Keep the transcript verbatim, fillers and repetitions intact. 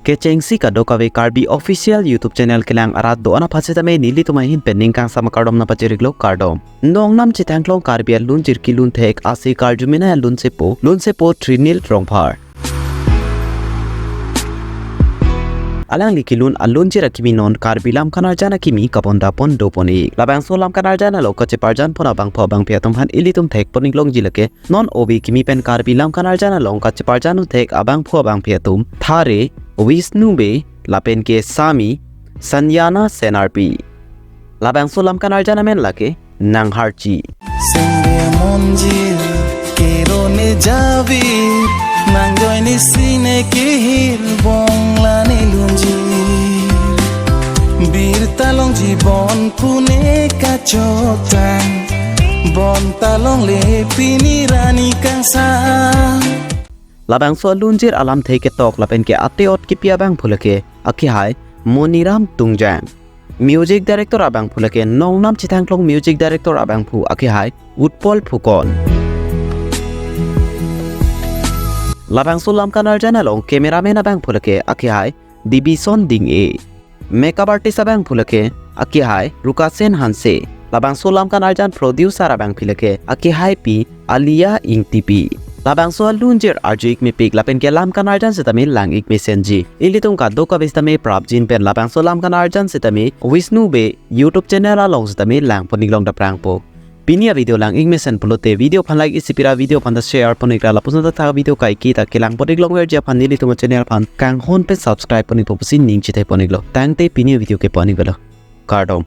Kechengsi kadokave Karbi Official YouTube channel kelang arat do-an aphan setame nelitum ahin pen ning kangsam akardom nangpachiriklo, kardom. Nongnam chethangklong Karbi alunjir kelun thek ase karjumenei alunsepo, lunsepo Trinil Rongphar. Alangli kelun alunjir akimi non Karbi Lamkan Arjan akimi kapondapondopo-ik. Labangso Lamkan Arjan along kacheparjanpon abangphu abangphi atum aphan ilitum thekpon-ik longji lake, non ove kimi pen Karbi Lamkan Arjan along kacheparjan thek abangphu abangphi atum thare, Vishnu Bey, lapen ke Sami, Sanyana Senarpi. Labangso Lamkan Arjan amen lake Nangharchi. Sengde amonjir kerone javi, nangjoine sine kehir bonglane lunjir. Birta longji bon pune kachotang, bonta longle pini rani kangsam. Labangso alunjir alamthe ketok lapen ke ate-ot kipi abangphu lake akehai Moniram Tungjang. Music director abangphu lake nongnam chethangklong music director abangphu akehai Utpal Phukan. Labangso Lamkan Arjan along cameraman abangphu lake akehai Dibison Ding-e. Makeup artist abangphu lake akehai Rukasen Hanse. Labangso Lamkan Arjan producer abangphu lake akehaipi Alia Ingtipi. Labangso alunjir arju-ik mepik lapen ke Lamkan Arjan setame lang-ik mesenji. Ilitum kadokave setame prapjin pen labangso Lamkan Arjan setame Vishnu Bey YouTube channel along setame langpon-ik longdaprangpo. Pini avideo lang-ik mesen pulote video aphan like isi pira, video aphan ta share pon-ikra, lapuson ta thak video kaike ta kelangpon-ik longverji aphan nelitum channel aphan kanghon pen subscribe pon-ikpo pusi ning chethepon-iklo. Tangte pini avideo ke pon-iklo. Kardom.